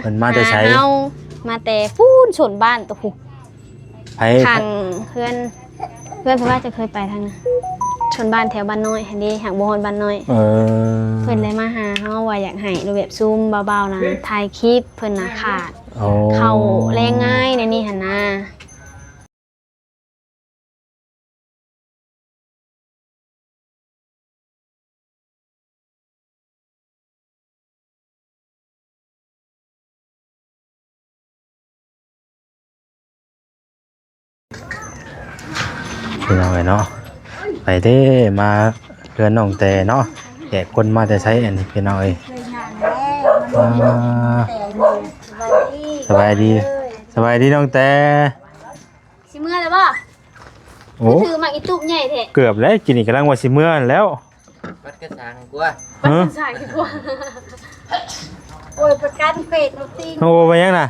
ເພິ່ນມາແຕ່ໃສ? ຫາເຮົາ ມາແຕ່ພຸ້ນໂຊນບ້ານໂຕພຸ້ນ. ໃຜ? ຂ້າງເຮືອນ ເຮືອນເພິ່ນວ່າຈະເຄີຍໄປທາງນັ້ນ ໂຊນບ້ານແຖວບ້ານນ້ອຍຫັ້ນເດ້ ຫາກບໍ່ຮອດບ້ານນ້ອຍ. ເອີ ເພິ່ນເລີຍມາຫາເຮົາວ່າຢາກໃຫ້ຮູບແບບຊຸມເບົາໆນະ ຖ່າຍຄລິບ ເພິ່ນນະຂາດ ໂອ້ ເຂົ້າແລງງາຍແນວນີ້ຫັ້ນນະ. ພີ່ນ້ອງເອີຍເນາະ ໄປເດ້ ມາເຮືອນນ້ອງແຕເນາະ ແຂກຄົນມາແຕ່ໃສອັນນີ້ ພີ່ນ້ອງເອີຍ. ອ່າ ສະບາຍດີ ສະບາຍດີນ້ອງແຕ. ຊິເມືອແລ້ວບໍ່? ໂອ້ ຄືຖືໝາກອີຕູບໃຫຍ່ແທ້. ເກືອບແລ້ວ ກິນນີ້ກຳລັງວ່າຊິເມືອແລ້ວ. ບັດກະສາງກວ່າ ບັດກະສາງກວ່າ. ໂອ້ຍ ປະກັນເຂດລົດຕິງ. ໂອ້ ເປັນຫຍັງນະ?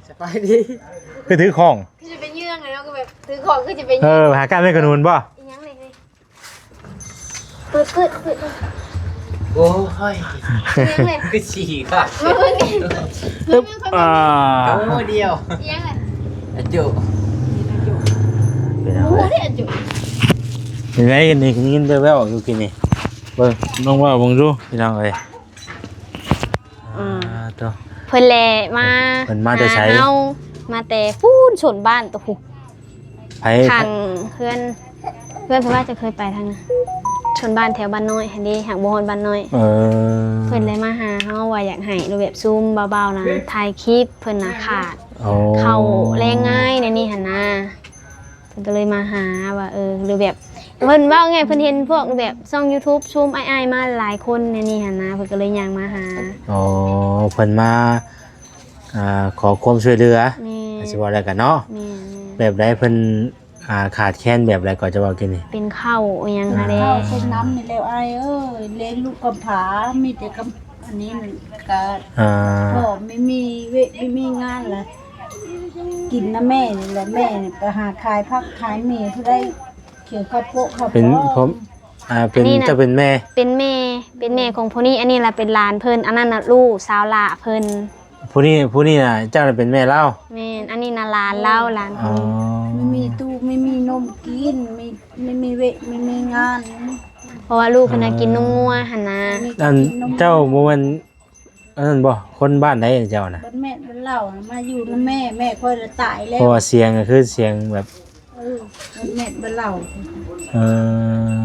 ສະບາຍດີ. ຄືຖືຂອງ ຄືຈະໄປເຍື່ອງເນາະ ຄືແບບຖືຂອງຄືຈະໄປ ເອີ ຫາກ້ານແມ່ນຂະໜູນບໍ່? ອີຫຍັງນີ້? ເປີດ ເປີດ ເປີດ. ໂອ້ຍ ຄືສີຄັກ ມາເບິ່ງນີ້ ມາເບິ່ງ ອ່າ ໂອ້ ດຽວ ອີຫຍັງຫັ້ນ? ອາຈຸ ເປັນຫຍັງ? ໂອ້ຍ ອາຈຸ ຍັງໄງກັນນີ້? ໄດ້ຍິນແວ່ວໆຢູ່ກີ້ນີ້ ເບິ່ງ ລອງເວົ້າເບິ່ງດູ ພີ່ນ້ອງເອີຍ. ອ່າ ອ່າ ໂຕ ເພິ່ນແຫຼະມາ ເພິ່ນມາແຕ່ໃສ? ຫາເຮົາ ມາແຕ່ພຸ້ນໂຊນບ້ານໂຕພຸ້ນ. ໃຜ? ຂ້າງເຮືອນ ເຮືອນເພິ່ນວ່າຈະເຄີຍໄປທາງນັ້ນ ໂຊນບ້ານແຖວບ້ານນ້ອຍຫັ້ນເດ້ ຫາກບໍ່ຮອດບ້ານນ້ອຍ. ເອີ ເພິ່ນເລີຍມາຫາເຮົາວ່າຢາກໃຫ້ຮູບແບບຊຸມເບົາໆນະ ຖ່າຍຄລິບ ເພິ່ນນະຂາດ ໂອ້ ເຂົ້າແລງງາຍແນວນີ້ຫັ້ນນະ. ເພິ່ນກໍເລີຍມາຫາວ່າ ເອີ ຫຼືແບບ ເພິ່ນເວົ້າງ່າຍ ເພິ່ນເຫັນພວກແບບຊ່ອງຢູທູບຊຸມອ້າຍໆມາຫຼາຍຄົນໃນນີ້ຫັ້ນນະ ເພິ່ນກໍເລີຍຍ່າງມາຫາ. ອໍ ເພິ່ນມາ ອ່າ ຂໍຄວາມຊ່ວຍເຫຼືອ. ແມ່ນ ຊິເວົ້າແລ້ວກັນເນາະ. ແມ່ນໆ ແບບໃດເພິ່ນ ອ່າ ຂາດແຄນແບບໃດກໍຈະເວົ້າກິນນີ້? ເປັນເຂົ້າອີ່ຫຍັງຫັ້ນແຫຼະ ເຂົ້າເປັນນ້ຳນີ້ແຫຼະອ້າຍເອີຍ ລ້ຽງລູກກຳພ້າ ມີແຕ່ກຳ ອັນນີ້ມັນກະ ອ່າ ພໍ່ມີ ມີເວະ ມີ ມີງານລະ ກິນນຳແມ່ນີ້ແຫຼະ ແມ່ນີ້ໄປຫາຂາຍຜັກຂາຍໝີ່ ຜູ້ໃດຂຽວເຂົ້າໂປະເຂົ້າ ເປັນ ປອມ ເປັນ ອ່າ ເປັນ ອັນນີ້ນະ ເຈົ້າເປັນແມ່ ເປັນແມ່ ເປັນແມ່ຂອງຜູ້ນີ້ ອັນນີ້ລະເປັນຫຼານເພິ່ນ ອັນນັ້ນນະລູກສາວຫຼ້າເພິ່ນ. ຜູ້ນີ້ ຜູ້ນີ້ນະ ເຈົ້ານະເປັນແມ່ລາວ? ແມ່ນ ອັນນີ້ນະຫຼານລາວ ຫຼານ ອໍ ມີຕູ້ ມີ ມີນົມກິນ ມີ ມີ ມີເວະ ມີ ມີງານ ເພາະວ່າລູກເພິ່ນນະ ອາ ກິນນົມງົວຫັ້ນນະ. ອັນ ເຈົ້າບໍ່ແມ່ນ ອັນນັ້ນບໍ່? ຄົນບ້ານໃດເຈົ້ານະ? ບ້ານແມ່ນບ້ານເຫຼົ່າ ມາຢູ່ນຳແມ່ ແມ່ຂ້ອຍລະຕາຍແລ້ວ ເພາະວ່າສຽງກໍຄືສຽງແບບ ເອີ ບ້ານແມ່ນບ້ານເຫຼົ່າ. ເອີ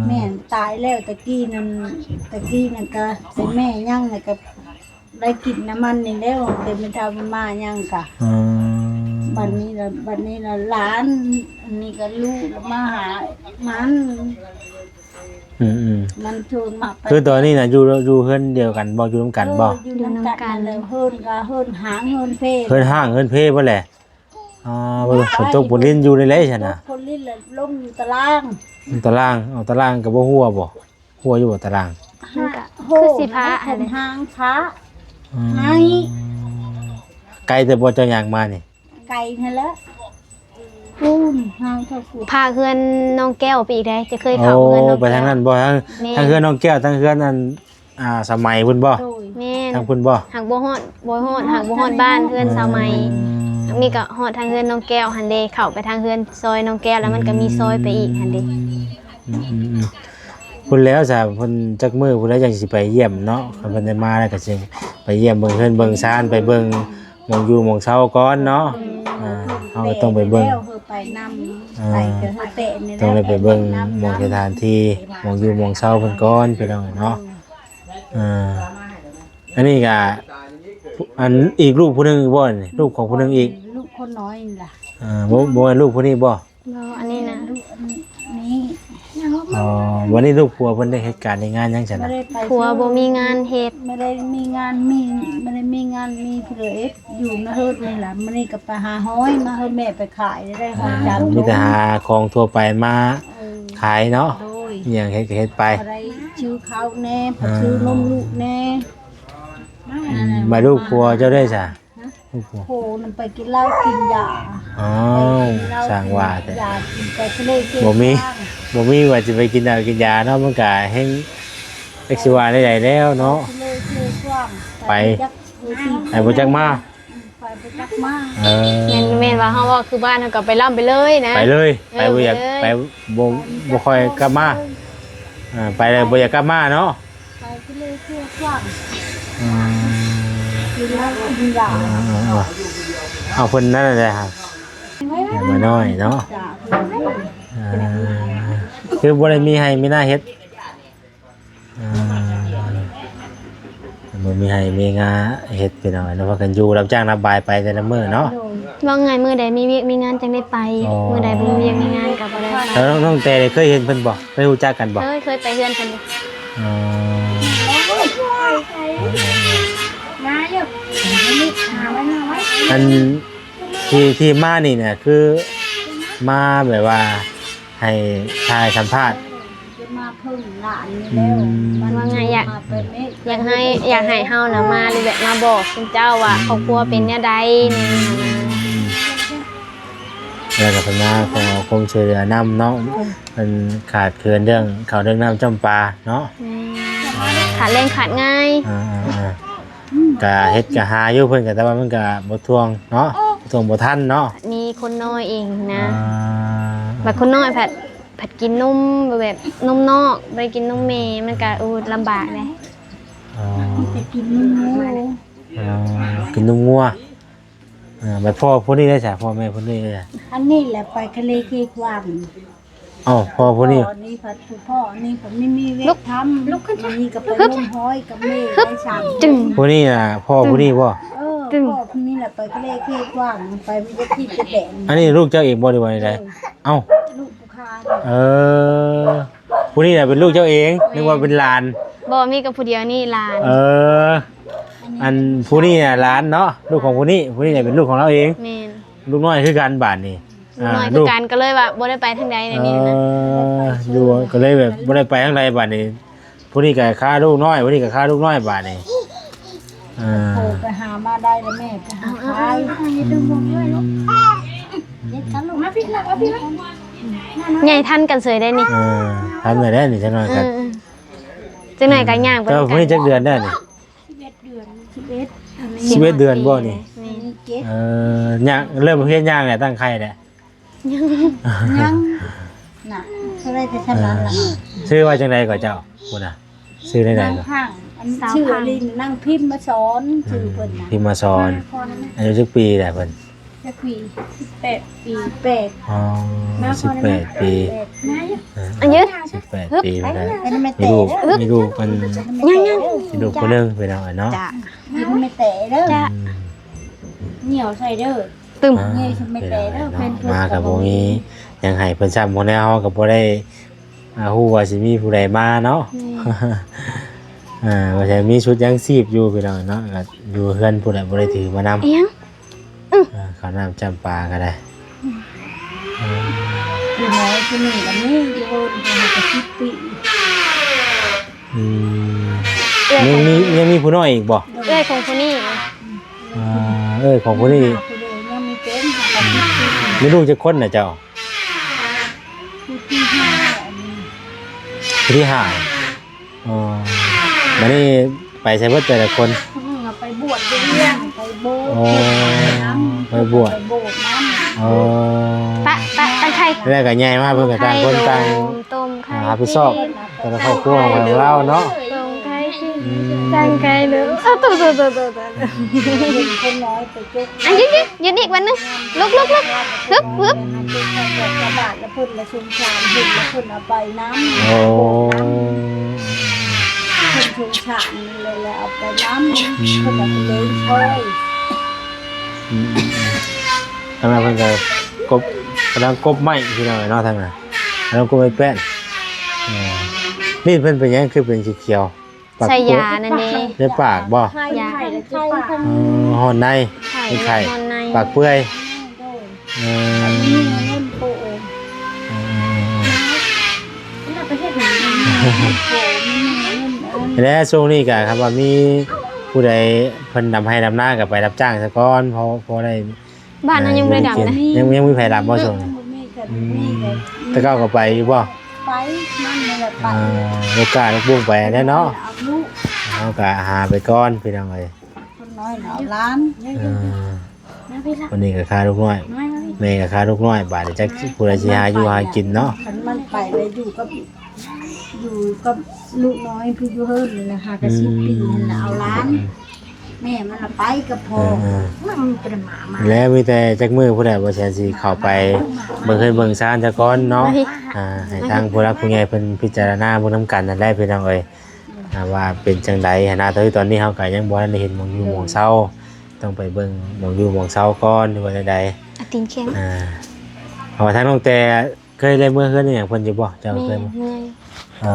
ແມ່ນຕາຍແລ້ວ ແຕ່ກີ້ນັ້ນ ແຕ່ກີ້ນັ້ນກະເປັນແມ່ຍັງ ແລ້ວກະໄດ້ກິນນຳມັນນີ້ແລ້ວ ແຕ່ແມ່ເຖົ້າມັນມາຍັງກະ. ເອີ ບັດນີ້ລະ ບັດນີ້ລະຫຼານ ອັນນີ້ກະລູກລະມາຫາມັນ. ອືມໆ ມັນໂທມາ ຄືຕອນນີ້ນະ ຢູ່ ຢູ່ເຮືອນດຽວກັນບໍ່? ຢູ່ນຳກັນບໍ່? ເອີ ຢູ່ນຳກັນ ຢູ່ນຳກັນ ແລ້ວເຮືອນກະເຮືອນຮ້າງເຮືອນເພ ເຮືອນຮ້າງເຮືອນເພເບິດແຫຼະ. ອໍ ເບິ່ງ ຝົນຕົກຝົນລິນຢູ່ນີ້ແຫຼະຊັ້ນນະ ຝົນລິນລະລົງຢູ່ຕາລ່າງ ຕາລ່າງ. ເອົາ ຕາລ່າງກໍບໍ່ຮົ່ວບໍ່? ຮົ່ວຢູ່ບໍ່ຕາລ່າງ? ມັນກະຄືຊິພະຫັ້ນແຫຼະ ຮ້າງພະ. ອືມ ໄກແຕ່ບໍ່ເຈົ້າຍ່າງມານີ້? ໄກຫັ້ນແຫຼະ ພຸ້ນ ຫ່າງເທົ່າພຸ້ນ ພາກເຮືອນນ້ອງແກ້ວໄປອີກໃດ໋ ຈະເຄີຍເຂົ້າເຮືອນນ້ອງແກ້ວ. ໂອ້ ໄປທາງນັ້ນບໍ່? ທາງ ແມ່ນ ທາງເຮືອນນ້ອງແກ້ວ ທາງເຮືອນອັນ ອ່າ ສາວໄໝພຸ້ນບໍ່? ໂດຍ ແມ່ນ ທາງພຸ້ນບໍ່? ຫາກບໍ່ຮອດ ບໍ່ຮອດ ຫາກບໍ່ຮອດບ້ານເຮືອນສາວໄໝ. ອືມ ທາງນີ້ກໍຮອດທາງເຮືອນນ້ອງແກ້ວຫັ້ນເດ້ ເຂົ້າໄປທາງເຮືອນຊອຍນ້ອງແກ້ວ ແລ້ວມັນກໍມີຊອຍໄປອີກຫັ້ນເດ້. ອືມໆໆ ພຸ້ນແລ້ວຊະ ເພິ່ນຈັກມື້ພຸ້ນແລ້ວຈັ່ງຊິໄປຢ້ຽມເນາະ ຄັນເພິ່ນໄດ້ມາແລ້ວກໍຊິໄປຢ້ຽມເບິ່ງເຮືອນເບິ່ງຊານ ໄປເບິ່ງໝ່ອງຢູ່ໝ່ອງເຊົາກ່ອນເນາະ. ອືມ ອ່າ ເຮົາກໍຕ້ອງໄປເບິ່ງ ເພິ່ນໄປນຳ ອ່າ ໄປກໍເຮືອແຕະນີ້ແຫຼະ ຕ້ອງໄດ້ໄປເບິ່ງໝ່ອງສະຖານທີ່ ໝ່ອງຢູ່ໝ່ອງເຊົາເພິ່ນກ່ອນ ພີ່ນ້ອງເນາະ. ອ່າ ອັນນີ້ກໍ ອັນ ອີກລູກຜູ້ໜຶ່ງບໍ່ນີ້? ລູກຂອງຜູ້ໜຶ່ງອີກ? ລູກຄົນນ້ອຍນີ້ລະ. ອ່າ ບໍ່ ບໍ່ແມ່ນລູກຜູ້ນີ້ບໍ່? ບໍ່ ອັນນີ້ນະ ລູກອັນນີ້. ອໍ ວັນນີ້ລູກຜົວເພິ່ນໄດ້ເຮັດການເຮັດງານຫຍັງຊັ້ນນະ? ຜົວບໍ່ມີງານເຮັດ ບໍ່ໄດ້ມີງານມີ ບໍ່ໄດ້ມີງານມີຜູ້ໃດເຮັດ ຢູ່ໃນເຮືອນນີ້ລະ. ມື້ນີ້ກໍໄປຫາຫອຍ ມາເຮືອນແມ່ໄປຂາຍ ໄດ້ຫອຍ ອ່າ ຈານ ມີແຕ່ຫາຂອງທົ່ວໄປມາ ເອີ ຂາຍເນາະ. ໂດຍ ຫຍັງເຮັດກໍເຮັດໄປ ກໍໄດ້ຊື້ເຂົ້າແດ່ ອ່າ ຊື້ນົມລູກແດ່. ອືມ ບາດລູກຜົວເຈົ້າໄດ້ຊະ? ຮະ? ລູກຜົວ ໂຫ ມັນໄປກິນເຫຼົ້າກິນຢາ. ອ້າວ ໄປກິນເຫຼົ້າ ຊ່າງວ່າແທ້ ຢາກິນໄປທະເລ ບໍ່ມີ ບໍ່ມີວ່າຊິໄປກິນເຫຼົ້າກິນຢາເນາະ ມັນກະແຮ່ງ ຈັກຊິວ່າແນວໃດແລ້ວເນາະ. ໄປ ໄປບໍ່ຈັກມາ. ຈັກມາ ເອີ ແມ່ນ ແມ່ນວ່າເຮົາເວົ້າຄືບ້ານ ເຮົາກໍໄປລ້ຳໄປເລີຍນະ ໄປເລີຍ ເອີ ໄປບໍ່ຢາກ ໄປເລີຍ ໄປບໍ່ ບໍ່ຄ່ອຍກັບມາ ເອີ ໄປແລ້ວບໍ່ຢາກກັບມາເນາະ ໄປເລີຍເພື່ອຄວາມ ອືມ ກິນແລ້ວກໍກິນຢາ ເອີ ເອົາເພິ່ນນັ້ນແຫຼະ ມານ້ອຍເນາະ ເອີ ຄືບໍ່ໄດ້ມີໄຮ່ມີນາເຮັດ ອ່າ ບໍ່ມີໄຮ່ມີງາເຮັດ ພີ່ນ້ອງເນາະ ພາກັນຢູ່ຮັບຈ້າງຮັບບາຍໄປແຕ່ລະມື້ເນາະ ໂດຍ ວ່າງ່າຍ ມື້ໃດມີວຽກມີງານຈັ່ງໄດ້ໄປ ອໍ ມື້ໃດບໍ່ມີວຽກມີງານກໍບໍ່ໄດ້ໄປ ແລ້ວນ້ອງແຕເຄີຍເຫັນເພິ່ນບໍ່? ເຄີຍຮູ້ຈັກກັນບໍ່? ເຄີຍ ເຄີຍໄປເຮືອນເພິ່ນຢູ່ ອໍ ມາຢູ່ ອັນທີ່ ທີ່ມານີ້ນະ ຄືມາແບບວ່າໃຫ້ຖ່າຍສຳພາດ ມາເພິ່ງຫຼານນີ້ແລ້ວ ອືມ ມັນວ່າໄງ ຢາກ ຢາກໃຫ້ ຢາກໃຫ້ເຮົານະມາ ຫຼືແບບມາບອກຊຸມເຈົ້າວ່າ ອືມ ຄອບຄົວເປັນແນວໃດ ອືມ ແນວນັ້ນນະ ແລ້ວກໍເພິ່ນມາຂໍຄວາມຊ່ວຍເຫຼືອນຳເນາະ ເພິ່ນຂາດເຂີນເລື່ອງເຂົ້າເລື່ອງນ້ຳຈ້ຳປາເນາະ ອືມ ຂາດແຮງຂາດງາຍ ອ່າໆ ກະເຮັດກະຫາຢູ່ເພິ່ນກະ ແຕ່ວ່າມັນກະບໍ່ທ່ວງເນາະ ບໍ່ທ່ວງບໍ່ທັນເນາະ ມີຄົນນ້ອຍເອງນະ ອ່າ ບັດຄົນນ້ອຍພັດ ພັດກິນນົມແບບນົມນອກ ບໍ່ໄດ້ກິນນົມແມ່ ມັນກະ ໂອ້ ລຳບາກເດ້ ອໍ ໄປກິນນົມງົວ ອໍ ກິນນົມງົວ ອ່າ ບັດພໍ່ຜູ້ນີ້ໄດ້ສະ ພໍ່ແມ່ຜູ້ນີ້ໄດ້ສະ ອັນນີ້ແຫຼະໄປຄະເລເຄຄວາມ ເອົ້າ ພໍ່ຜູ້ນີ້ ພໍ່ນີ້ພັດ ຜູ້ພໍ່ນີ້ກໍມີ ມີວຽກທຳ ລຸກຂຶ້ນ ອັນນີ້ກໍໄປລົງຫ້ອຍກັບແມ່ໄດ້ສາມຄົນ ຜູ້ນີ້ນະ ພໍ່ຜູ້ນີ້ບໍ່? ເອີ ພໍ່ຜູ້ນີ້ແຫຼະໄປຄະເລເຄຄວາມ ໄປມີແຕ່ທີ່ແດນ ອັນນີ້ລູກເຈົ້າເອງບໍ່ ຫຼືວ່າໃດ? ເອີ ເອົ້າ ລູກຜູ້ຂ້າ ເອີ ຜູ້ນີ້ນະເປັນລູກເຈົ້າເອງ ແມ່ນ ນຶກວ່າເປັນຫຼານ ບໍ່ ມີກັບຜູ້ດຽວນີ້ຫຼານ ເອີ ອັນຜູ້ນີ້ນະຫຼານເນາະ ລູກຂອງຜູ້ນີ້ ຜູ້ນີ້ນະເປັນລູກຂອງລາວເອງ ແມ່ນ ລູກນ້ອຍຄືກັນບາດນີ້ ລູກນ້ອຍຄືກັນ ອ່າ ກໍເລີຍວ່າບໍ່ໄດ້ໄປທາງໃດໃນນີ້ນະ ເອີ ຢູ່ກໍເລີຍແບບບໍ່ໄດ້ໄປທາງໃດບາດນີ້ ຜູ້ນີ້ກໍຄາລູກນ້ອຍ ຜູ້ນີ້ກໍຄາລູກນ້ອຍບາດນີ້ ອ່າ ໂທໄປຫາມາໄດ້ແລ້ວແມ່ໄປຫາຂາຍ ມາພີ່ ມາພີ່ ໃຫຍ່ທັນກັນເສີຍໄດ໋ນີ້ ເອີ ທັນໄດ້ແລ້ວນີ້ ຈັກໜ້ອຍກໍ ເອີ ຈັກໜ້ອຍກໍຍ່າງໄປ ແຕ່ວ່າຜູ້ນີ້ຈັກເດືອນແລ້ວນີ້? ສິບເອັດເດືອນ ສິບເອັດ ສິບເອັດເດືອນບໍ່ນີ້? ແມ່ນ ເອີ ຍ່າງ ເລີ່ມຮຽນຍ່າງແລ້ວ ຕັ້ງໄຂ່ແລ້ວ? ຍັງ ຍັງນະ ກໍໄດ້ແຕ່ສ່ຳນັ້ນລະ ອ່າ ຊື່ວ່າຈັ່ງໃດກໍເຈົ້າ ພຸ້ນນະ ຊື່ໃດກໍ ນາງພັງ ອັນຊື່ອະລິນ ນາງພິມມາສອນ ຊື່ເພິ່ນນະ ພິມມາສອນ ອາຍຸຈັກປີແລ້ວເພິ່ນ? ຈັກປີ? ສິບແປດປີ ສິບແປດ ອໍ ສິບແປດປີ ມາຢູ່ ເອີ ອາຍຸ ສິບແປດປີ ເພິ່ນໄດ້ ມີລູກ ມີລູກເພິ່ນ ຍັງໆ ມີລູກຄົນໜຶ່ງ ພີ່ນ້ອງເອີຍເນາະ ກິນແມ່ແຕະເດີ ອືມ ໜຽວໃສ່ເດີ ຕຶມ ອ່າ ນີ້ຊິແມ່ນແຕ່ເດີ ເປັນເພິ່ນ ມາກໍບໍ່ມີຫຍັງໃຫ້ເພິ່ນຊ້ຳ ບໍ່ແນວເຮົາກໍບໍ່ໄດ້ ອ່າ ຮູ້ວ່າຊິມີຜູ້ໃດມາເນາະ ແມ່ນ ອ່າ ວ່າຊິມີຊຸດຍັງຊີບຢູ່ພີ່ນ້ອງເນາະ ກໍຢູ່ເຮືອນພຸ້ນແຫຼະ ບໍ່ໄດ້ຖືມານຳ ອີຫຍັງ ອ່າ ເຂົ້ານ້ຳຈ້ຳປາກໍໄດ້ ອືມ ອືມ ຜູ້ນ້ອຍຜູ້ໜຶ່ງກໍມີຢູ່ເຮືອນກໍສິບປີ ອືມ ເອື້ອຍ ຍັງມີ ຍັງມີຜູ້ນ້ອຍອີກບໍ່? ເອື້ອຍຂອງຜູ້ນີ້ ອ່າ ເອື້ອຍຂອງຜູ້ນີ້ ຜູ້ເດຍັງມີເຕັມ ອືມ ມີລູກຈັກຄົນນະເຈົ້າ? ຜູ້ທີຫ້າ ຜູ້ທີຫ້າ ອໍ ບັດນີ້ໄປໃສເບິດແຕ່ລະຄົນ? ຜູ້ໜຶ່ງອະໄປບວດຢູ່ວຽງ ໄປໂບດ ອໍ ໄປບວດ ໄປໂບດນຳ ອໍ ປະ ປະ ຕັ້ງໄຂ່ ແລ້ວກໍໃຫຍ່ມາເພິ່ນກໍຕ່າງຄົນຕ່າງ ຕົ້ມໄຂ່ ຮັບຜິດຊອບແຕ່ລະຄອບຄົວຂອງລາວເນາະ ຕົ້ມໄຂ່ກິນ ອືມ ຕັ້ງໄຂ່ເດີ ເອົາ ໂຕໆໆໆ ເປັນຄົນນ້ອຍໄປເກັບ ອ່ະ ຢືນໆ ຢືນອີກວັນໜຶ່ງ ລຸກໆໆ ຮຶບ ຮຶບ ແລ້ວເພິ່ນລະສົງສານ ເພິ່ນລະເພິ່ນເອົາໄປນຳ ໂອ້ ເພິ່ນສົງສານ ແລ້ວເອົາໄປນຳ ອືມ ເພິ່ນເອົາໄປເລີຍ ອືມໆໆ ທາງນັ້ນເພິ່ນກໍກົບ ກຳລັງກົບໄມ້ພີ່ນ້ອງເນາະ ທາງນັ້ນ ກຳລັງກົບໄມ້ແປ້ນ ເອີ ມີດເພິ່ນເປັນຫຍັງຄືເປັນຂຽວໆ? ປາກ ໃສ່ຢານັ້ນເດ້ ໃນປາກບໍ່? ຢາ ເອີ ຮ້ອນໃນ ໄຂ້ ຮ້ອນໃນ ປາກເປື່ອຍ ເອີ ເອີ ແລະ ຊ່ວງນີ້ກະ ຄັນວ່າມີຜູ້ໃດເພິ່ນດຳໄຮ່ດຳນາ ກະໄປຮັບຈ້າງຊະກ່ອນ ພໍ ພໍໄດ້ ບ້ານເຮົາຍັງບໍ່ໄດ້ດຳເດ້ ຍັງ ຍັງມີໃຜດຳບໍ່ຊ່ວງນີ້? ອືມ ແຕ່ເກົ່າກໍໄປຢູ່ບໍ່? ໄປ ມັນນີ້ແຫຼະໄປ ອ່າ ໂອກາດລູກບຸ້ງໄປແດ່ເນາະ ເຮົາກະຫາໄປກ່ອນພີ່ນ້ອງເອີຍ ຄົນນ້ອຍເອົາຫຼານ ເອີ ມື້ນີ້ກໍຂາດລູກນ້ອຍ ແມ່ກໍຂາດລູກນ້ອຍ ບາດນີ້ຈັກຜູ້ໃດຊິຫາຢູ່ຫາກິນເນາະ. ຄັນມັນໄປແລ້ວຢູ່ກັບ ຢູ່ກັບລູກນ້ອຍຜູ້ຢູ່ເຮືອນນີ້ນະ ຫາກະສິບປີຫັ້ນລະ ເອົາຫຼານ ແມ່ມັນລະໄປກັບພໍ່. ເອີໆ ແລ້ວມີແຕ່ຈັກມື້ພຸ້ນແຫຼະ ບໍ່ແຊນຊິເຂົ້າໄປເບິ່ງເຮືອນເບິ່ງຊານຊະກ່ອນເນາະ. ອ່າ ໃຫ້ທາງຜູ້ຫຼັກຜູ້ໃຫຍ່ເພິ່ນພິຈາລະນາເບິ່ງນຳກັນນັ້ນແຫຼະ ພີ່ນ້ອງເອີຍ ອ່າ ວ່າເປັນຈັ່ງໃດຫັ້ນນະ. ແຕ່ຕອນນີ້ເຮົາກໍຍັງບໍ່ທັນໄດ້ເຫັນໝ່ອງຢູ່ໝ່ອງເຊົາ ຕ້ອງໄປເບິ່ງໝ່ອງຢູ່ໝ່ອງເຊົາກ່ອນ ຫຼືວ່າແນວໃດ. ອາ ຕີນເຂັມ ອ່າ ເພາະວ່າທາງນ້ອງແຕ່ ເຄີຍໄດ້ເມືອເຮືອນອີຫຍັງເພິ່ນຢູ່ບໍ່? ເຈົ້າເຄີຍ ເອີ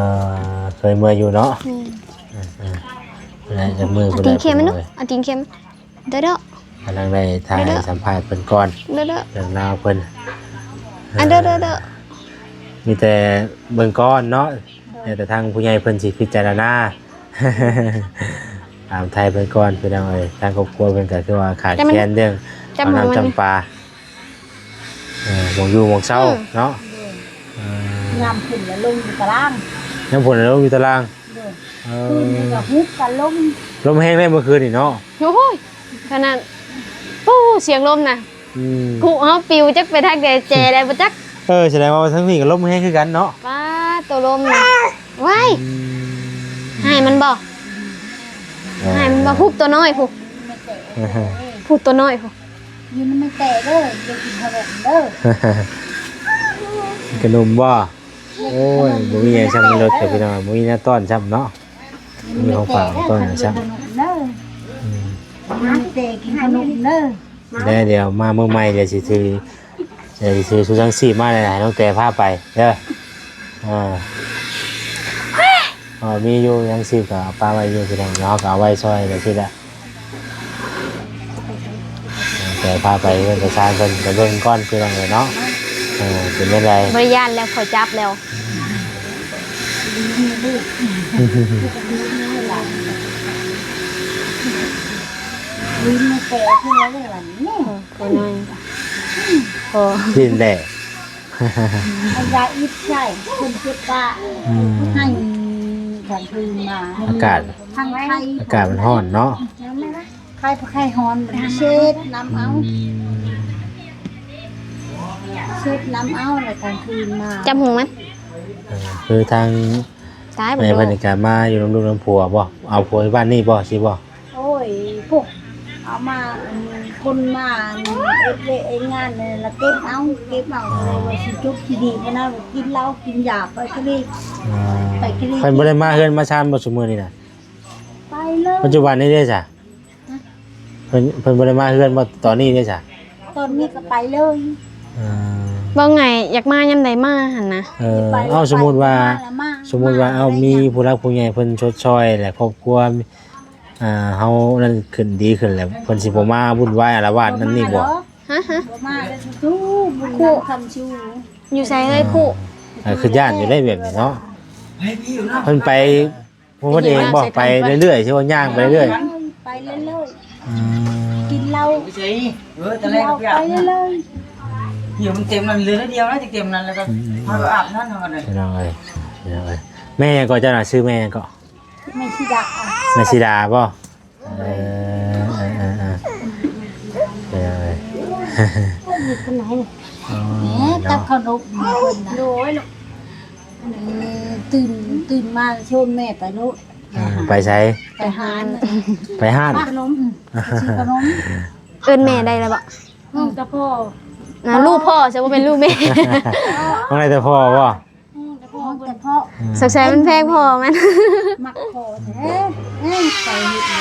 ເຄີຍເມືອຢູ່ເນາະ. ເອີໆ ແລ້ວຈັກມື້ ອາ ຕີນເຂັມ ເອີ ອາ ຕີນເຂັມ ເດີໆ ກຳລັງໄດ້ຖ່າຍ ເດີໆ ສຳພາດເພິ່ນກ່ອນ ເດີໆ ເລື່ອງລາວເພິ່ນ ອາ ເດີໆ ມີແຕ່ເບິ່ງກ່ອນເນາະ ແລ້ວແຕ່ທາງຜູ້ໃຫຍ່ເພິ່ນຊິພິຈາລະນາ ຖາມໄຖ່ເພິ່ນກ່ອນ ພີ່ນ້ອງເອີຍ. ທາງຄອບຄົວເພິ່ນກໍຄືວ່າຂາດແຄນເລື່ອງ ເອົານ້ຳຈຳປາ ເອີ ໝ່ອງຢູ່ໝ່ອງເຊົາ ອືມ ເນາະ. ໂດຍ ເອີ ຍາມຝົນລະລົງຢູ່ຕາລາງ ຍາມຝົນລະລົງຢູ່ຕາລາງ. ໂດຍ ເອີ ຄືນນີ້ກໍຮຸບກັນລົງ ລົມແຮງເດ້ເມື່ອຄືນນີ້ເນາະ. ໂອ້ຍ ຂະໜາດ ໂອ້ ສຽງລົມນະ ອືມ ກຸເຮົາປິວຈັກໄປທາງໃດແຈໃດບໍ່ຈັກ. ເອີ ສະແດງວ່າທາງນີ້ກໍລົມແຮງຄືກັນເນາະ. ປ້າ ໂຕລົມນະ ວ້າຍ ອືມ ໃຫ້ມັນບໍ່ ເອີ ໃຫ້ມັນບໍ່ ພຸບໂຕນ້ອຍພຸ້ນ ພຸບໂຕນ້ອຍພຸ້ນ. ຢູ່ນຳແມ່ແຕ່ເດີ ຢ່າກິນຂະໜົມເດີ ຂະໜົມບໍ່? ໂອ້ຍ ບໍ່ມີຫຍັງຊ່ຳລົດກັບພີ່ນ້ອງ ບໍ່ມີແນວຕ້ອນຊ່ຳເນາະ ບໍ່ມີຂອງຝາກຂອງຕ້ອນຫຍັງຊ່ຳ. ອືມ ແຕ່ກິນຂະໜົມເດີ ແລ້ວດຽວມາມື້ໃໝ່ ດຽວຊິຖື ດຽວຊິຖືຊຸດສັງຊີບມາ ໃຫ້ນ້ອງແຕ່ພາໄປເດີ. ເອີ ເອີ ມີຢູ່ ຍັງຊີບກໍເອົາປະໄວ້ຢູ່ ພີ່ນ້ອງເນາະ ເຮົາກໍເອົາໄວ້ຊ່ອຍໄປຊີ້ແຫຼະ. ແຕ່ພາໄປເຮືອນໄປຊານເພິ່ນໄປເບິ່ງກ່ອນ ພີ່ນ້ອງເອີຍເນາະ. ເອີ ເປັນຈັ່ງໃດ? ບໍ່ໄດ້ຢ້ານແລ້ວ ຂ້ອຍຈັບແລ້ວ ວິນແຕ່ເພິ່ນວ່າໄດ້ຫວານນີ້ ໂອ້ຍ ໂອ້ຍ ໂອ້ຍ ດິນແດ່ ອັນຢາອິດໃສ່ຄົນເຈັບປາ ອືມ ໃຫ້ການຄືນມາ ອາກາດ ທາງໄທ ອາກາດມັນຮ້ອນເນາະ ໄຂ້ບໍ່ໄຂ້ຮ້ອນ ເຊັດນ້ຳເອົາ ອືມ ເຊັດນ້ຳເອົາ ແລ້ວກາງຄືນມາ ຈັບຫູມັນ ເອີ ຄືທາງ ຕາຍບໍ່ ແມ່ເພິ່ນນີ້ກະມາຢູ່ນຳລູກນຳຜົວບໍ່? ເອົາຜົວຢູ່ບ້ານນີ້ບໍ່? ຊິບໍ່? ໂອ້ຍ ພຸ້ນ ເອົາມາ ອັນ ຄົນມາ ອັນ ເຮັດວຽກເຮັດງານນັ້ນລະເກັບເອົາ ເກັບເອົາ ເອີ ແລ້ວວ່າຊິຈົບຊິດີພຸ້ນນະ ກິນເຫຼົ້າກິນຢາໄປກະລີ ເອີ ໄປກະລີ ເພິ່ນບໍ່ໄດ້ມາເຮືອນມາຊານບໍ່ຊຸມື້ນີ້ນະ? ໄປເລີຍ ປັດຈຸບັນນີ້ເດ້ຊະ? ຮະ? ເພິ່ນ ເພິ່ນບໍ່ໄດ້ມາເຮືອນບໍ່ຕອນນີ້ເດ້ຊະ? ຕອນນີ້ກໍໄປເລີຍ ເອີ ເວົ້າໄງ ຢາກມາຍາມໃດມາຫັ້ນນະ ເອີ ເອົາ ສົມມຸດວ່າ ສົມມຸດວ່າ ເອົາ ມີຜູ້ຫຼັກຜູ້ໃຫຍ່ເພິ່ນຊົດຊ່ອຍ ແລະ ຄອບຄົວ ອ່າ ເຮົານັ້ນຂຶ້ນດີຂຶ້ນແລ້ວ ເພິ່ນຊິບໍ່ມາວຸ່ນວາຍອາລະວາດນັ້ນນີ້ບໍ່? ຮະ? ບໍ່ມາແລ້ວ ສູ້ບຸນນຳຄຳຊູ ຢູ່ໃສເອີຍ ຜູ້ ເອີ ຄືຢ້ານຢູ່ໄດ໋ແບບນີ້ເນາະ ເພິ່ນໄປ ໂອ້ ເພິ່ນເອງບໍ່ ໄປເລື້ອຍໆ ຊິວ່າຍ່າງໄປເລື້ອຍ ໄປເລື້ອຍໆ ອືມ ກິນເຫຼົ້າ ໄປໃສ ເອີ ຕອນແລກ ກິນເຫຼົ້າໄປເລື້ອຍໆ ຢູ່ມັນເຕັມນັ້ນ ເຫຼືອໜ້ອຍດຽວນະ ຈະເຕັມນັ້ນ ແລ້ວກໍ ອືມ ເຮົາກໍອາບນ້ຳເຮົາກໍໄດ້ ພີ່ນ້ອງເອີຍ ພີ່ນ້ອງເອີຍ ແມ່ຫຍັງເກາະ ເຈົ້ານະ ຊື່ແມ່ຫຍັງເກາະ? ແມ່ສີດາ ແມ່ສີດາບໍ່? ເອີ ເອີ ເອີ ເອີ ເອີ ເອີ ເອີ ເອີ ເອີ ແມ່ກັບເຂົ້າໜົມ ໂດຍ ເອີ ຕື່ນ ຕື່ນມາຊວນແມ່ໄປໂລດ ອ່າ ໄປໃສ? ໄປຮ້ານ ໄປຮ້ານ ຊື້ຂະໜົມ ຊື້ຂະໜົມ ເອີ້ນແມ່ໄດ້ແລ້ວບໍ່? ຮ້ອງແຕ່ພໍ່ ອ່າ ລູກພໍ່ ແຕ່ບໍ່ແມ່ນລູກແມ່ ຮ້ອງໄດ້ແຕ່ພໍ່ບໍ່? ອືມ ແຕ່ພໍ່ ແຕ່ພໍ່ ອືມ ສົງໄສມັນແພງພໍ່ມັນ ມັກພໍ່ແທ້ເອີຍ ໄປເຮັດຫຍັ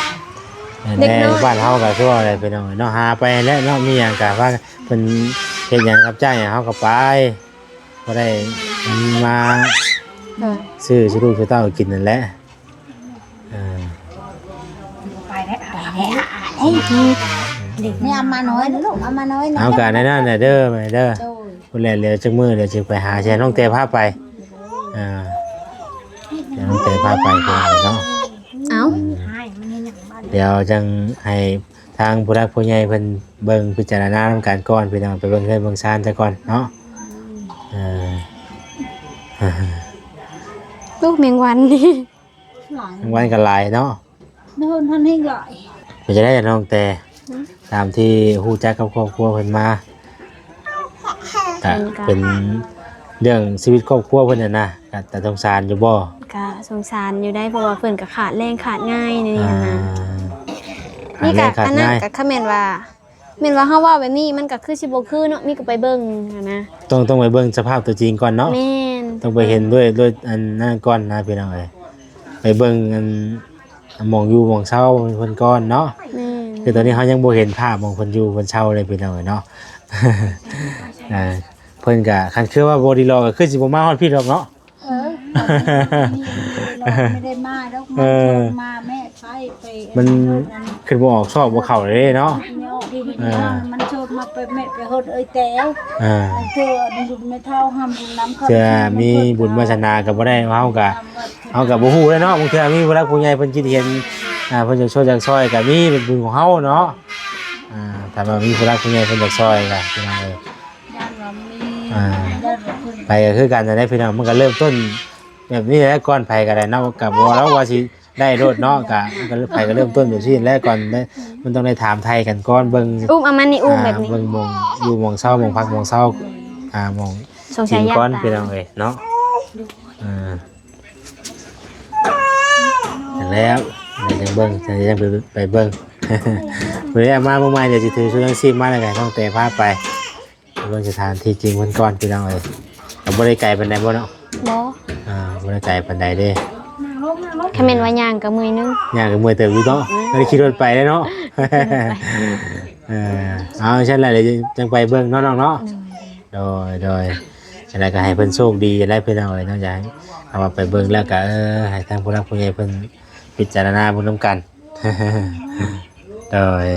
ງ ເດັກນ້ອຍ ແມ່ນແຫຼະ ບ້ານເຮົາກໍຄືວ່າແຫຼະ ພີ່ນ້ອງເນາະ ຫາໄປແຫຼະເນາະ ມີຫຍັງກໍວ່າເພິ່ນເຮັດຫຍັງຮັບຈ້າງຫຍັງເຮົາກໍໄປ ພໍໄດ້ມາ ເອີ ຊື້ສູ່ລູກສູ່ເຕົ້າກິນນັ້ນແຫຼະ ອ່າ ໄປແລ້ວ ໄປແລ້ວ ເອີ ນີ້ເອົາມາໜ້ອຍນະລູກ ເອົາມາໜ້ອຍນະ ເອົາກະໃນນັ້ນແຫຼະເດີ ແມ່ເດີ ໂດຍ ພຸ້ນແຫຼະ ເຫຼືອຈັກມື້ດຽວຊິໄປຫາ ຊິໃຫ້ນ້ອງແຕ່ພາໄປ ອ່າ ດຽວນ້ອງແຕ່ພາໄປ ພີ່ນ້ອງເນາະ ເອົ້າ ດຽວຈັ່ງໃຫ້ທາງຜູ້ຫຼັກຜູ້ໃຫຍ່ເພິ່ນເບິ່ງພິຈາລະນານຳກັນກ່ອນ ພີ່ນ້ອງ ໄປເບິ່ງເຮືອນເບິ່ງຊານຊະກ່ອນເນາະ ເອີ ລູກແມງວັນນີ້ ຫຼາຍ ແມງວັນກໍຫຼາຍເນາະ ເດີນທັນແຮງຫຼາຍ ເປັນຈັ່ງໃດນ້ອງແຕ່? ຕາມທີ່ຮູ້ຈັກກັບຄອບຄົວເພິ່ນມາ ກະເປັນເລື່ອງຊີວິດຄອບຄົວເພິ່ນຫັ້ນນະ ກະ ກະສົງສານຢູ່ບໍ່? ກະສົງສານຢູ່ໄດ໋ ເພາະວ່າເພິ່ນກະຂາດແຮງຂາດງານນີ້ຫັ້ນນະ. ອ່າ ມີກະ ຂາດແຮງຂາດງານ ອັນນັ້ນກະ ຄັນແມ່ນວ່າ ແມ່ນວ່າເຮົາເວົ້າແບບນີ້ ມັນກະຄືຊິບໍ່ຄືເນາະ ມີກະໄປເບິ່ງຫັ້ນນະ. ຕ້ອງ ຕ້ອງໄປເບິ່ງສະພາບຕົວຈິງກ່ອນເນາະ. ແມ່ນ ຕ້ອງໄປເຫັນດ້ວຍ ດ້ວຍອັນນັ້ນກ່ອນນະພີ່ນ້ອງເອີຍ ໄປເບິ່ງອັນ ໝ່ອງຢູ່ໝ່ອງເຊົາເພິ່ນກ່ອນເນາະ. ແມ່ນ ຄືຕອນນີ້ເຮົາຍັງບໍ່ເຫັນພາບໝ່ອງເພິ່ນຢູ່ເພິ່ນເຊົາເລີຍພີ່ນ້ອງເອີຍເນາະ. ອ່າ ເພິ່ນກະ ຄັນຄືວ່າບໍ່ໄດ້ຫຼອກກະຄືຊິບໍ່ມາຮອດພີ້ດອກເນາະ. ເອີ ບໍ່ໄດ້ມາດອກ ເອີ ມາແມ່ໄປ ໄປ ມັນຂຶ້ນບໍ່ອອກຊອກບໍ່ເຂົ້າເດ້ເນາະ. ເອີ ມັນໂຊດມາໄປແມ່ໄປຮອດເອີຍແຕວ ເອີ ເທື່ອແມ່ເຖົ້າຫຳນຳ ເທື່ອມີບຸນວາສະໜາກະບໍ່ໄດ້ ເຮົາກະ ເຮົາກະບໍ່ຮູ້ເດ້ເນາະ. ບາງເທື່ອມີຜູ້ຫຼັກຜູ້ໃຫຍ່ເພິ່ນຄິດເຫັນ ອ່າ ເພິ່ນຢາກຊ່ວຍຢາກຊ່ອຍກະມີ ເປັນບຸນຂອງເຮົາເນາະ. ອ່າ ຖ້າວ່າມີຜູ້ຫຼັກຜູ້ໃຫຍ່ເພິ່ນຢາກຊ່ອຍກະ ພີ່ນ້ອງເອີຍ ອ່າ ໄປກະຄືກັນນັ້ນແຫຼະພີ່ນ້ອງ ມັນກະເລີ່ມຕົ້ນແບບນີ້ແຫຼະ ກ່ອນໃຜກະໄດ້ເນາະ ກະບໍ່ວ່າ ວ່າຊິໄດ້ໂລດເນາະ ກະ ກະໃຜກະເລີ່ມຕົ້ນແບບຊີ້ແຫຼະ ກ່ອນໄດ້ ມັນຕ້ອງໄດ້ຖາມໄຖ່ກັນກ່ອນ ເບິ່ງ ອຸ້ມ ເອົາມານີ້ ອຸ້ມແບບນີ້ ອ່າ ເບິ່ງໝ່ອງຢູ່ໝ່ອງເຊົາ ໝ່ອງພັກໝ່ອງເຊົາ ອ່າ ໝ່ອງກິນກ່ອນ ພີ່ນ້ອງເອີຍເນາະ. ອ່າ ແລ້ວ ແລ້ວຈັ່ງເບິ່ງ ຈັ່ງໄປ ໄປເບິ່ງ ມື້ແລກມາມື້ໃໝ່ ດຽວຊິຖືຊຸດຍັງຊີບມາ ແລ້ວກະໃຫ້ນ້ອງແຕພາໄປ ໄປເບິ່ງສະຖານທີ່ຈິງເພິ່ນກ່ອນ ພີ່ນ້ອງເອີຍ. ກະບໍ່ໄດ້ໄກປານໃດບໍ່ເນາະ? ບໍ່ ອ່າ ບໍ່ໄດ້ໄກປານໃດເດ້. ຄັນແມ່ນວ່າຍ່າງກະເມື່ອຍໜຶ່ງ ຍ່າງກະເມື່ອຍເຕີບຢູ່ເນາະ. ອືມ ໄດ້ຂີ່ລົດໄປເດ້ເນາະ. ເອີ ເອົາ ຊັ້ນແຫຼະ ດຽວຈັ່ງໄປເບິ່ງເນາະນ້ອງເນາະ. ໂດຍ ໂດຍ ຈັ່ງໃດກະໃຫ້ເພິ່ນໂຊກດີແຫຼະ ພີ່ນ້ອງເອີຍເນາະ. ຢາກໃຫ້ ເອົາວ່າໄປເບິ່ງແລ້ວກະ ເອີ ໃຫ້ທາງຜູ້ຫຼັກຜູ້ໃຫຍ່ເພິ່ນພິຈາລະນາເບິ່ງນຳກັນ. ໂດຍ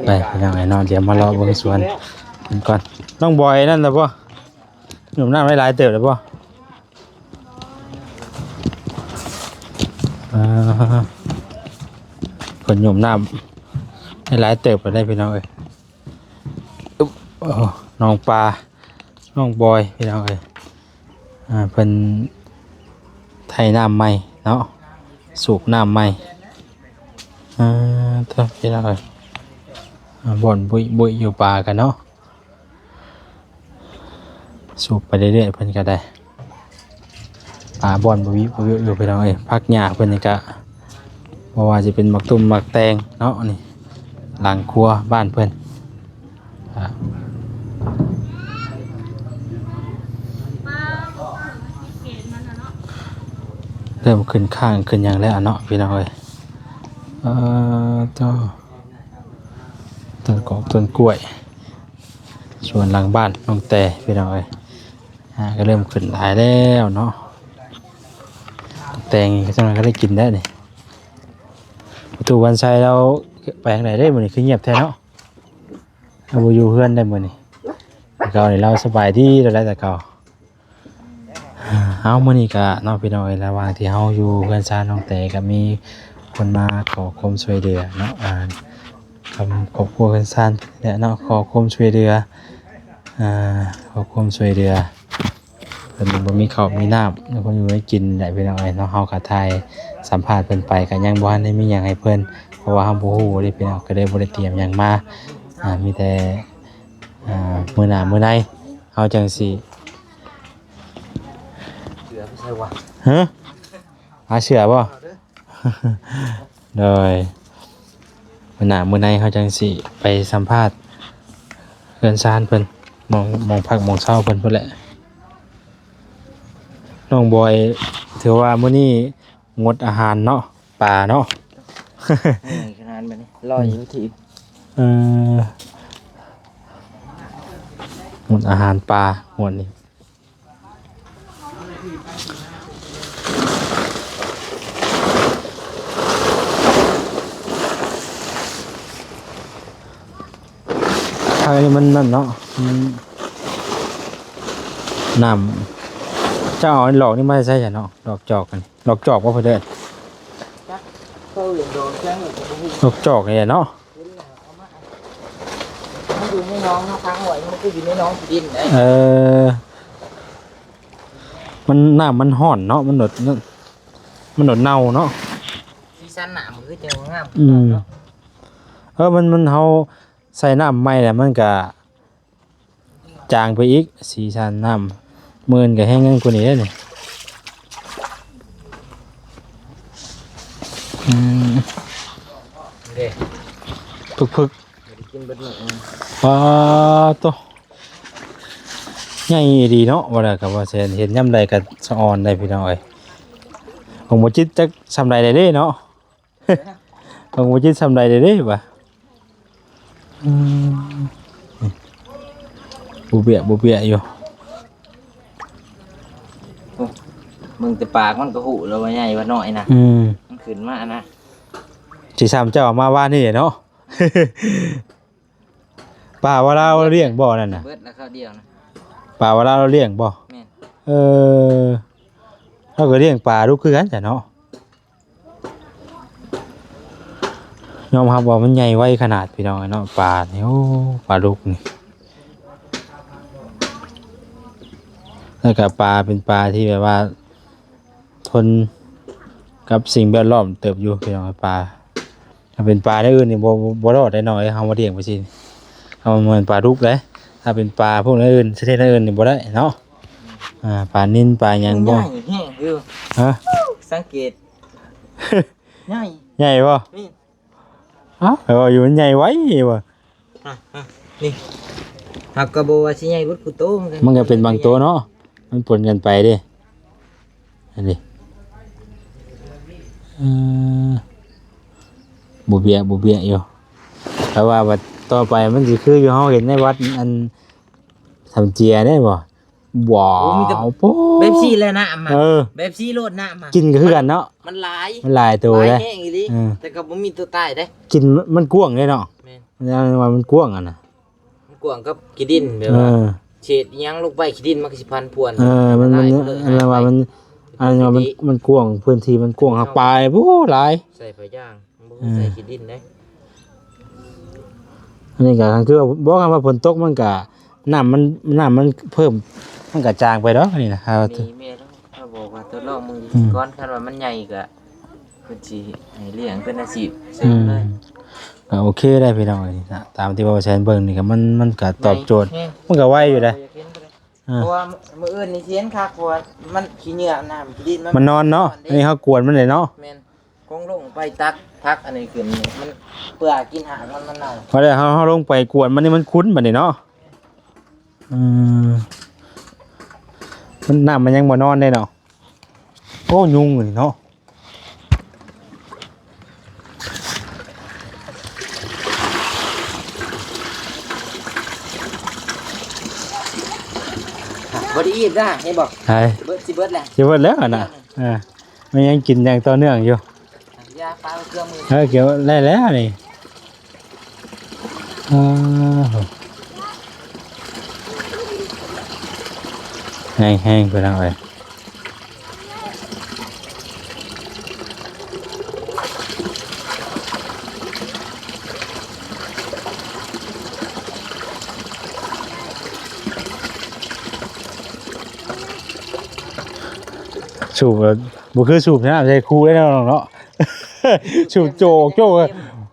ໄປພີ່ນ້ອງເອີຍເນາະ ດຽວມາເລາະເບິ່ງສວນເພິ່ນກ່ອນ. ນ້ອງບອຍນັ້ນລະບໍ່? ຫຍຸ້ມນ້ຳໄດ້ຫຼາຍເຕີບລະບໍ່? ອ່າ ເພິ່ນຫຍຸ້ມນ້ຳໄດ້ຫຼາຍເຕີບລະໄດ໋ ພີ່ນ້ອງເອີຍ. ໂອ້ ນ້ອງປາ ນ້ອງບອຍ ພີ່ນ້ອງເອີຍ. ອ່າ ເພິ່ນໄຖ່ນ້ຳໃໝ່ເນາະ ສູບນ້ຳໃໝ່. ອ່າ ເດີ ພີ່ນ້ອງເອີຍ ບ່ອນບຸຍໆ ຢູ່ປາກັນເນາະ. ສູບໄປເລື້ອຍໆ ເພິ່ນກະໄດ້ ປາບ່ອນບໍ່ວິບໍ່ວິຢູ່ ພີ່ນ້ອງເອີຍ. ຜັກຫຍ້າເພິ່ນນີ້ກະ ບໍ່ວ່າຊິເປັນໝາກຕຸ້ມໝາກແຕງເນາະ ນີ້ ຫຼັງຄົວບ້ານເພິ່ນ ອ່າ ເລີ່ມຂຶ້ນຄ້າງຂຶ້ນຫຍັງແລ້ວເນາະ ພີ່ນ້ອງເອີຍ. ອ່າ ໂທ້ ຕົ້ນກອກຕົ້ນກ້ວຍ ສວນຫຼັງບ້ານນ້ອງແຕ ພີ່ນ້ອງເອີຍ ອ່າ ກະເລີ່ມຂຶ້ນຫຼາຍແລ້ວເນາະ. ແຕງນີ້ຈັກໜ່ອຍກະໄດ້ກິນແລ້ວນີ້. ປະຕູວັນໄຊລາວໄປທາງໃດເດ້ມື້ນີ້ ຄືງຽບແທ້ເນາະ? ລາວບໍ່ຢູ່ເຮືອນໄດ້ມື້ນີ້. ແຕ່ເກົ່ານີ້ລາວສະບາຍດີແລ້ວແຫຼະ ແຕ່ເກົ່າ. ເອົາ ມື້ນີ້ກະເນາະ ພີ່ນ້ອງເອີຍ ລະຫວ່າງທີ່ເຮົາຢູ່ເຮືອນຊານນ້ອງແຕ ກະມີຄົນມາຂໍຄວາມຊ່ວຍເຫຼືອເນາະ ອ່າ ທາງຄອບຄົວເຮືອນຊານແຫຼະເນາະ ຂໍຄວາມຊ່ວຍເຫຼືອ ອ່າ ຂໍຄວາມຊ່ວຍເຫຼືອ ເພິ່ນບໍ່ມີເຂົ້າມີນ້ຳ ບໍ່ມີແນວກິນແຫຼະ ພີ່ນ້ອງເອີຍເນາະ. ເຮົາກະຖ່າຍສຳພາດເພິ່ນໄປ ກະຍັງບໍ່ທັນໄດ້ມີຫຍັງໃຫ້ເພິ່ນ ເພາະວ່າເຮົາບໍ່ຮູ້ເດ້ ພີ່ນ້ອງ ກະເລີຍບໍ່ໄດ້ຕຽມຫຍັງມາ ອ່າ ມີແຕ່ ອ່າ ມື້ໜ້າມື້ໃນເຮົາຈັ່ງຊິ ເສືອໄປໃສວະ? ຮະ? ຫາເສືອບໍ່? ໂດຍ ມື້ໜ້າມື້ໃນເຮົາຈັ່ງຊິໄປສຳພາດເຮືອນຊານເພິ່ນ ໝ່ອງ ໝ່ອງພັກໝ່ອງເຊົາເພິ່ນພຸ້ນແຫຼະ. ນ້ອງບອຍ ຖືວ່າມື້ນີ້ງົດອາຫານເນາະ ປາເນາະ. ເອີ ຂະໜາດແບບນີ້ ລອຍຢູ່ທີ່ ເອີ ງົດອາຫານປາງວດນີ້. ທາງນີ້ມັນນັ້ນເນາະ ມັນ ນ້ຳ ເຈົ້າເອົາດອກນີ້ມາໃສ່ຊະເນາະ ດອກຈອກຫັ້ນ ດອກຈອກບໍ່ເພິ່ນເອີ້ນ ຈັກ ເຂົາເອີ້ນດອກຫຍັງກະບໍ່ຮູ້ ດອກຈອກນີ້ແຫຼະເນາະ. ມັນຢູ່ໃນໜອງເນາະ ຄ້າງໄວ້ ມັນຄືຢູ່ໃນໜອງຂີ້ດິນໄດ໋. ເອີ ມັນ ນ້ຳມັນຮ້ອນເນາະ ມັນໂດດ ມັນໂດດເນົ່າເນາະ. ສີສັນນ້ຳມັນຄືຈັ່ງງາມ ອືມ ເນາະ. ເອີ ມັນ ມັນ ເຮົາໃສ່ນ້ຳໃໝ່ແລ້ວມັນກະຈາງໄປອີກ ສີສັນນ້ຳ ມື້ອື່ນກະແຮງນັ້ນກວ່ານີ້ເດ້ນີ້. ອືມ ເດ້ ພຶກໆ ບໍ່ໄດ້ກິນເບິດມື້ ປາໂຕ ໃຫຍ່ດີເນາະ. ວ່າແລ້ວກໍບໍ່ແຊນ ເຫັນຍາມໃດກໍສະອອນໄດ້ພີ່ນ້ອງເອີຍ. ຂອງບໍ່ຈິດຈັກສ່ຳໃດໄດ້ເດ້ເນາະ ຂອງບໍ່ຈິດສ່ຳໃດໄດ້ເດ້ວ່າ. ອືມ ບໍ່ເບຍ ບໍ່ເບຍຢູ່. ໂອ້ ເບິ່ງແຕ່ປາກມັນກໍຮູ້ແລ້ວວ່າໃຫຍ່ວ່ານ້ອຍນະ. ອືມ ມັນຂຶ້ນມານະ ຊິຊ້ຳເຈົ້າເອົາມາວານນີ້ເນາະ. ປາວ່າລາວລ້ຽງບໍ່ນັ້ນນະ? ເບິດແລ້ວຄາວດຽວນະ. ປາວ່າລາວລ້ຽງບໍ່? ແມ່ນ. ເອີ ລາວກໍລ້ຽງປາດຸຄືກັນຊະເນາະ. ຍອມຮັບວ່າມັນໃຫຍ່ໄວຂະໜາດ ພີ່ນ້ອງເນາະ ປານີ້. ໂອ້ ປາດຸກນີ້ ແລ້ວກໍປາເປັນປາທີ່ແບບວ່າ ທົນກັບສິ່ງແວດລ້ອມເຕີບຢູ່ພີ່ນ້ອງ. ປາ ຖ້າເປັນປາແນວອື່ນນີ້ບໍ່ ບໍ່ ບໍ່ລອດໄດ໋ນ້ອງເອີຍ. ເຮົາມາລ້ຽງໄປຊີ້ ເຮົາບໍ່ແມ່ນປາດຸກເດ້. ຖ້າເປັນປາພວກແນວອື່ນ ຊະນິດແນວອື່ນນີ້ບໍ່ໄດ້ເນາະ. ອືມ ອ່າ ປານິນ ປາຫຍັງບໍ່ ໃຫຍ່ແຮງຢູ່. ຮະ ສັງເກດ ໃຫຍ່ ໃຫຍ່ບໍ່? ນີ້ ເອົ້າ ແຕ່ວ່າຢູ່ມັນໃຫຍ່ໄວວ່າ ອ່ະ ອ່ະ ນີ້ ຫາກກໍບໍ່ວ່າຊິໃຫຍ່ເບິດຄູ່ໂຕ ມັນກໍ ມັນກໍເປັນບາງໂຕເນາະ ມັນປົນກັນໄປເດ້ ອັນນີ້. ເອີ ບໍ່ເບຍ ບໍ່ເບຍຢູ່ ແຕ່ວ່າບັດຕໍ່ໄປມັນຊິຄືຢູ່ເຮົາເຫັນໃນວັດ ອັນ ທຳເຈຍເດ້ບໍ່? ວ້າວ ໂອ້ ມີແຕ່ ໂອ້ ແບບຊີ້ແຫຼະນ້ຳ ເອີ ແບບຊີ້ໂລດນ້ຳ ກິນກໍຄືກັນເນາະ ມັນຫຼາຍ ມັນຫຼາຍໂຕ ຫຼາຍແຮງອີ່ຫຼີ. ເອີ ແຕ່ກໍບໍ່ມີໂຕຕາຍເດ້ ກິນມັນກວ້າງເດ້ເນາະ. ແມ່ນ ມັນວ່າມັນກວ້າງຫັ້ນນະ ມັນກວ້າງກັບຂີ້ດິນ ແບບວ່າ ເອີ ເສດອີ່ຫຍັງລົງໄປ ຂີ້ດິນມັນກໍຊິພັນພວນ. ເອີ ມັນ ມັນ ອັນວ່າມັນ ອັນວ່າມັນ ມັນກວ້າງ ພື້ນທີ່ມັນກວ້າງ ຫາກປາຍ ໂອ້ ຫຼາຍ ໃສ່ຜ້າຢາງ. ບໍ່ ເອີ ໃສ່ຂີ້ດິນເດ້. ອັນນີ້ກໍຄືວ່າ ບໍ່ ຄັນວ່າຝົນຕົກມັນກໍ ນ້ຳມັນ ນ້ຳມັນເພີ່ມ ມັນກໍຈາງໄປດອກ ອັນນີ້ນະ. ມີແມ່ເຮົາບອກວ່າທົດລອງເບິ່ງ ອືມ ກ່ອນ ຄັນວ່າມັນໃຫຍ່ກໍເພິ່ນຊິໃຫ້ລ້ຽງເປັນອາຊີບເສີມເລີຍ. ອືມ ກໍໂອເຄໄດ໋ພີ່ນ້ອງເອີຍ. ຕາມທີ່ເວົ້າແຊນເບິ່ງນີ້ກໍ ມັນ ມັນກໍຕອບໂຈດ ມັນກໍໄວຢູ່ເດ້. ອ່າ ເພາະວ່າມື້ອື່ນນີ້ຊິເຫັນຄັກ ເພາະວ່າມັນຂີ້ເຫຍື້ອນ້ຳຂີ້ດິນ ມັນນອນເນາະ. ອັນນີ້ເຮົາກວນມັນເດ້ເນາະ. ແມ່ນ ຄົງລົງໄປຕັກຜັກອັນນີ້ຂຶ້ນ ມັນເພື່ອກິນຫາກມັນ ມັນເນົ່າ. ພໍໄດ້ເຮົາ ເຮົາລົງໄປກວນມັນນີ້ ມັນຂຸ້ນບັດນີ້ເນາະ. ອືມ ມັນ ນ້ຳມັນຍັງບໍ່ນອນເດ້ເນາະ. ໂອ້ ຍຸງນີ້ເນາະ. ບໍ່ໄດ້ອີບນະ ເຫັນບໍ່? ໃສ? ຊິເບິດ ຊິເບິດແລ້ວ ຊິເບິດແລ້ວຫັ້ນນະ. ອ່າ ມັນຍັງກິນຢ່າງຕໍ່ເນື່ອງຢູ່. ຢາປາເຄື່ອງມື ເອີ ເກັບໄດ້ແລ້ວນີ້. ອ່າ ແຮງໆ ພີ່ນ້ອງເອີຍ. ສູບ ບໍ່ຄືສູບນ້ຳໃສ່ຄູເດ້ເນາະ ເນາະ. ສູບໂຈກໂຈກ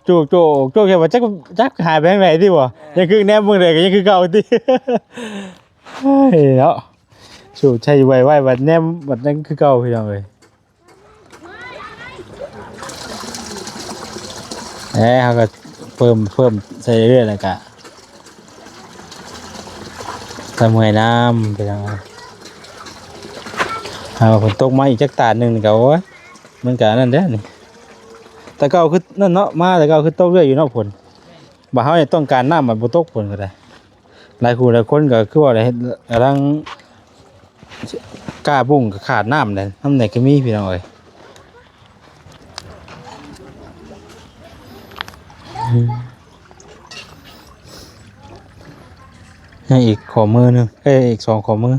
ໂຈກໂຈກໂຈກ ແຄ່ວ່າຈັກ ຈັກຫາຍໄປທາງໃດຕິບໍ່? ຍັງຄືແນມເບິ່ງໃດກໍຍັງຄືເກົ່າຕິ. ເຮີ້ຍເນາະ ສູບໃສ່ໄວ້ໄວ້ ບັດແນມ ບັດຍັງຄືເກົ່າ ພີ່ນ້ອງເອີຍ. ເອີ ເຮົາກໍເພີ່ມ ເພີ່ມໃສ່ເລື້ອຍໆ ແລ້ວກໍ ຕາເມື່ອຍນ້ຳ ພີ່ນ້ອງເອີຍ. ຖ້າວ່າຝົນຕົກມາອີກຈັກຕາດໜຶ່ງນີ້ກໍ ໂອ້ຍ ມັນກໍອັນນັ້ນແຫຼະນີ້. ແຕ່ເກົ່າຄືນັ້ນເນາະ ມາແຕ່ເກົ່າຄືຕົກເລື້ອຍຢູ່ເນາະຝົນ. ບາດເຮົານີ້ຕ້ອງການນ້ຳ ບາດບໍ່ຕົກຝົນກໍໄດ້. ຫຼາຍຄູ່ຫຼາຍຄົນກໍຄືວ່າໄດ້ເຮັດ ກຳລັງກ້າບຸ້ງກໍຂາດນ້ຳແຫຼະ ນ້ຳໃດກໍມີ ພີ່ນ້ອງເອີຍ. ຍັງອີກຂໍ້ມືໜຶ່ງ ເອີ ອີກສອງຂໍ້ມື.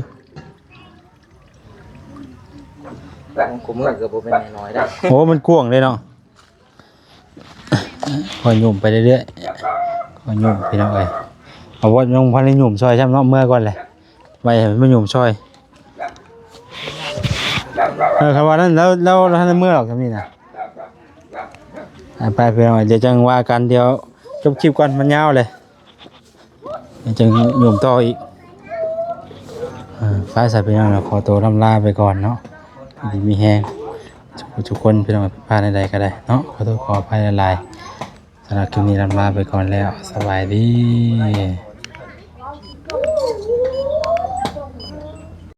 ຂອງຄູ່ມື້ກໍບໍ່ແມ່ນນ້ອຍໆ ເດ້. ໂອ້ ມັນກວ້າງເດ້ເນາະ. ຄ່ອຍຫຍຸ້ມໄປເລື້ອຍໆ ຄ່ອຍຫຍຸ້ມ ພີ່ນ້ອງເອີຍ. ເອົາ ບໍ່ ຍັງບໍ່ທັນໄດ້ຫຍຸ້ມຊ່ອຍຊ້ຳເນາະ ເມື່ອກ່ອນແຫຼະ ໄວ້ໃຫ້ມັນຫຍຸ້ມຊ່ອຍ. ເອີ ຄັນວ່ານັ້ນແລ້ວ ແລ້ວ ແລ້ວທັນໄດ້ເມື່ອດອກ ຈຳນີ້ນະ. ໄປ ໄປ ພີ່ນ້ອງເອີຍ ດຽວຈັ່ງວ່າກັນ ດຽວ ຈົບຄລິບກ່ອນ ມັນຍາວເລີຍ ຍັງຈະຫຍຸ້ມຕໍ່ອີກ. ເອີ ໄປ ຊັ້ນພີ່ນ້ອງເນາະ ຂໍໂຕລ່ຳລາໄປກ່ອນເນາະ ຢູ່ດີມີແຮງທຸກຄົນ ພີ່ນ້ອງ ຜິດພາດໃດໆກໍໄດ້ເນາະ ຂໍໂທດຂໍອະໄພຫຼາຍໆ. ສຳລັບຄລິບນີ້ລ່ຳລາໄປກ່ອນແລ້ວ ສະບາຍດີ.